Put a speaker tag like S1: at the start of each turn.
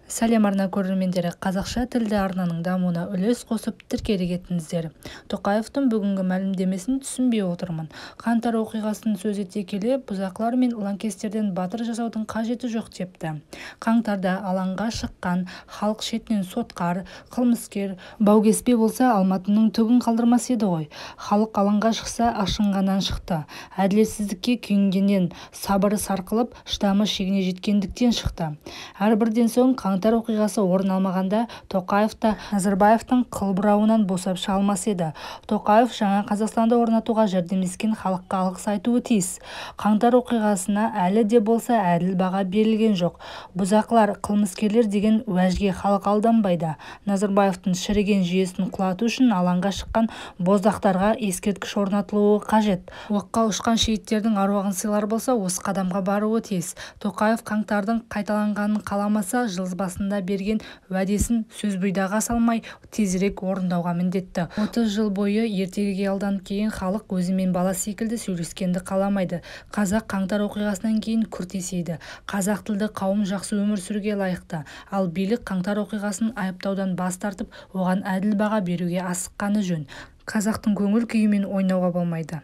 S1: Сәлем, арна көрермендері! Қазақша тілді арнаның дамуына үлес қосып, тіркеле кетіңіздер. Тоқаевтың бүгінгі мәлімдемесін түсінбей отырмын. Қаңтар оқиғасын сөз ете келе, бұзақылар мен лаңкестерден батыр жасаудың қажеті жоқ депті. Қаңтарда алаңға шыққан халық шетінен сотқар, қылмыскер, баукеспе болса, Алматының түгін қалдырмас еді ғой. Халық алаңға шықса, ашынғаннан шықты. Әділетсіздікке күйінгеннен, сабыры сарқылып, шыдамы шегіне жеткендіктен шықты. Әрбірден соң Қаңтар оқиғасы орын алмағанда, Тоқаев та Назарбаевтың қыл бұрауынан босап шыға алмас еді. Тоқаев жаңа Қазақстанды орнатуға жәрдемдескен халыққа алғыс айтуы тиіс. Қаңтар оқиғасына әлі де болса әділ баға берілген жоқ. Бұзақылар, қылмыскерлер деген уәжге халық алданбайды. Назарбаевтың шіріген жүйесін құлату үшін алаңға шыққан боздақтарға ескерткіш орнатылуы қажет. Оққа ұшқан шейіттердің аруағын сыйлар болса, осы қадамға баруы тиіс. Тоқаев қаңтардың қайталанғанын қаламаса, жыл басында берген уәдесін сөз бұйдаға салмай, тезірек орындауға міндетті. 30 жыл бойы ертегіге алданып келген халық өзімен бала секілді сөйлескенді қаламайды. Қазақ қаңтар оқиғасынан кейін күрт есейді. Қазақ тілді қауым жақсы өмір сүруге лайықты. Ал билік қаңтар оқиғасын айыптаудан бас тартып, оған әділ баға беруге асыққаны жөн. Қазақтың көңіл күйімен ойнауға болмайды.